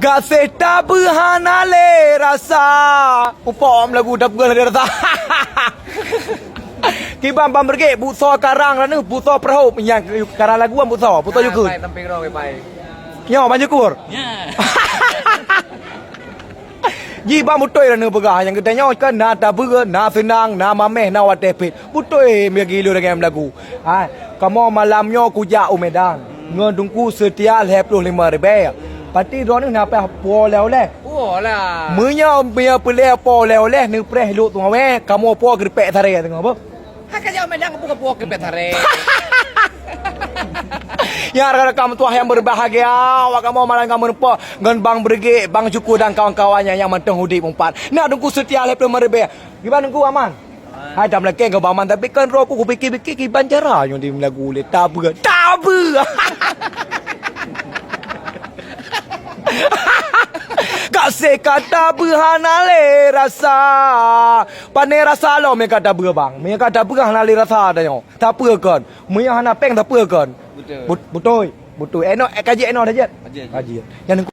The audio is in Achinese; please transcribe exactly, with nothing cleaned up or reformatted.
Gaséh tabeuh hana lé rasa. Upok lagu tabeuh hana lé rasa. Kiban Bang Brigit, busoe karang raneuk, busoe peurahop nyang karang lagu busoe, busoe jukut. Nyoe Bang Syukur. Ji Bang beutôi raneuk peugah nyang geutanyoe kan na tabeuh, na seunang, na mameh, na watèe phet. Beutôi meugilo lagèe lagu. Hai, kamoe malam nyoe kujak u Medan ngon Teungku Seutia lhèe ploh limong ribèe. Pati droeneuh na payah po oleh-oleh. Meunyoe, meunyoe peulèe po oleh-oleh neupreh lhok teungoh wèh, kamoe po keureupèk saré teungoh beuh. Hai ka jak u Medan kapeue-kapeue keureupèk saré. Ya rakan-rakan meutuah nyang berbahagia, awak kamoe malam nyoe meureumpok ngon Bang Brigit, Bang Syukur dan kawan-kawan nyang, nyang mantong udép meupat. Na Teungku Seutia lhèe ploh limong ribèe. Kiban Teungku aman? Hai dah meulakèe keu Bang Man, tapi kan roh ku kupikir-pikir kiban cara nyoe di lagu lé tabeuh. Tabeuh. Gaséh ka tabeuh hana lé rasa. Pané rasa lom nyang ka tabeuh Bang. Nyang ka tabeuh hana lé rasa tanyoe. Tabeuh kon. Meunyoe hana pèng tabeuh kon. Beutôi. Beutôi. Beutôi. Enoh, eh, kaji enoh dah jeuet. Kaji. Nyang